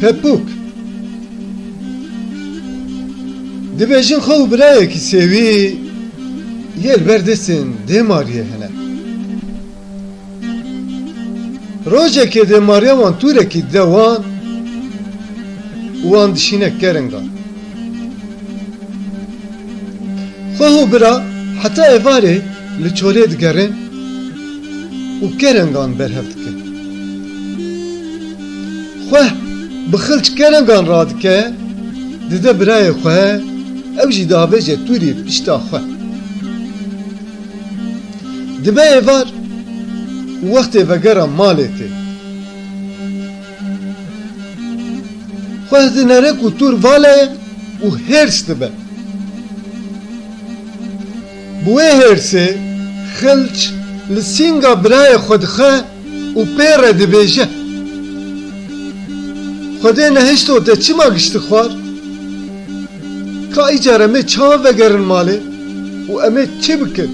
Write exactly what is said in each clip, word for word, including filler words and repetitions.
Pepûk. Dibêjin xwe û birayekî sêwî yê li ber destên dêmariyê hene. Rojekê dêmariya wan tûrekî dide wan û wan dişîne kerengan. Xweh û bira heta êvarê li çolê digerin û kerengan berhev dikin. Xweh bi xilç kerengan radike, dide birayê xwe, ew jî diavêje tûrî pişta xwe. Dibe êvar û wextê vegera malê tê. Xweh dinere ku tûr vala ye û hêrs dibe. Bi wê hêrsê xilç li sînga birayê xwe dixe û pê re dibêje, Xwedê nehişto te çima gişt dixwar? Ka îcar em ê çawa vegerin malê û em ê çi bikin?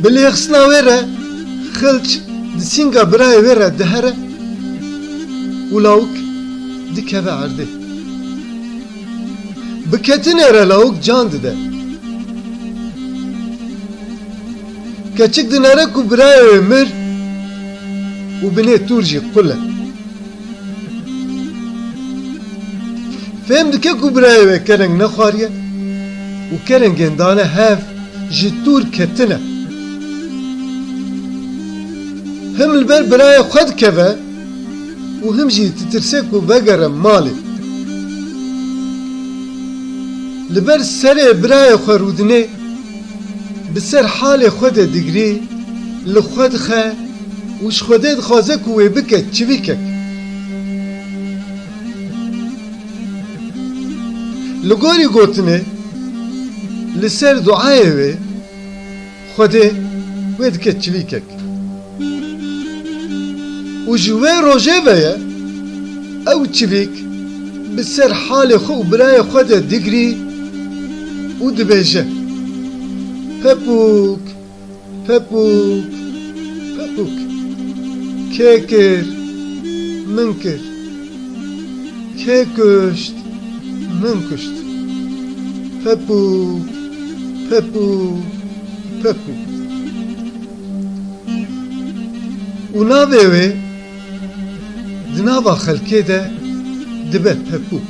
Bi lêxistina wê re xilç di sînga birayê wê re dihere û lawik dikeve erdê. Bi ketinê re lawik can dide. Keçik dinere ku birayê wê mir û binê tûr jî qul e. Fêm dike ku birayê wê kereng nexwariye û kerengên dane hev ji tûr ketine. Him li ber birayê xwe dikeve û him jî ditirse ku vegere malê. Li ber serê birayê xwe rûdinê, bi ser halê xwe de digirî, li xwe dixe û ji Xwedê dixwaze ku wê bike çivîkek. Li gorî gotinê, li ser duayê wê, Xwedê wê dike çivîkek. Û ji wê rojê ve ye, ew çivîk bi ser halê xwe û birayê xwe de digirî û dibêje, Pepûk, pepûk, pepûk. Kê kir, min kir. Kê kuşt, min kuşt. Pepûk, pepûk, pepûk. Û navê wê di nava xelkê de dibe Pepûk.